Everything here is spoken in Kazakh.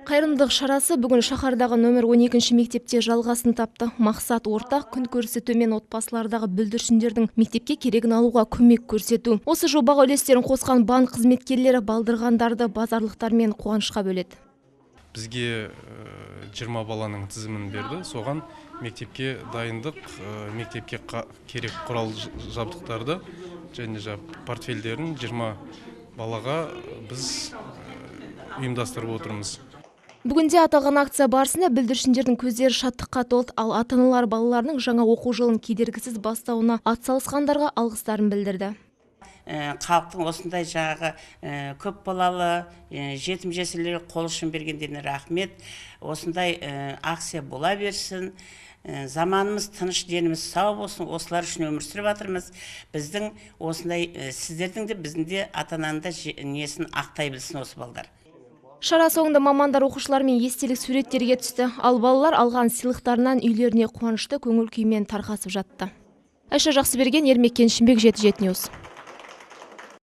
Қайырымдылық шарасы бүгін шаһардағы нөмір 12 мектепте жалғасын тапты. Мақсат ортақ: күнкөрісі төмен отбасылардағы бүлдіршіндердің мектепке керегін алуға көмек көрсету. Осы жобаға үлестерін қосқан банк қызметкерлері балдырғандарды базарлықтармен қуанышқа бөледі. Бізге 20 баланың тізімін берді. Соған мектепке дайындық, мектепке керек құрал жабдықтарды және портфельдерін 20 балаға біз ұйымдастырып отырмыз. Бүгінде аталған акция барысында бүлдіршіндердің көздері шаттыққа толды, ал ата-аналар балаларының жаңа оқу жылын кедергісіз бастауына атсалысқандарға алғыстарын білдірді. Халықтың осындай жаңағы көп балалы жетім жесірлерге қол ұшын бергендеріне рахмет. Осындай акция бола берсін. Заманымыз тыныш, деніміз сау болсын. Осылар үшін өмір сүріп жатырмыз. Біздің осындай сіздердің де, біздің де, ата ананың да несін ақтай білсін осы балдар. Шара соңында мамандар оқушылармен естелік суреттерге түсті. Ал балалар алған сыйлықтарынан үйлеріне қуанышты көңіл күймен тарқасып жатты. Айша Жақсыберген, Ермек Кеншінбек, 77 News.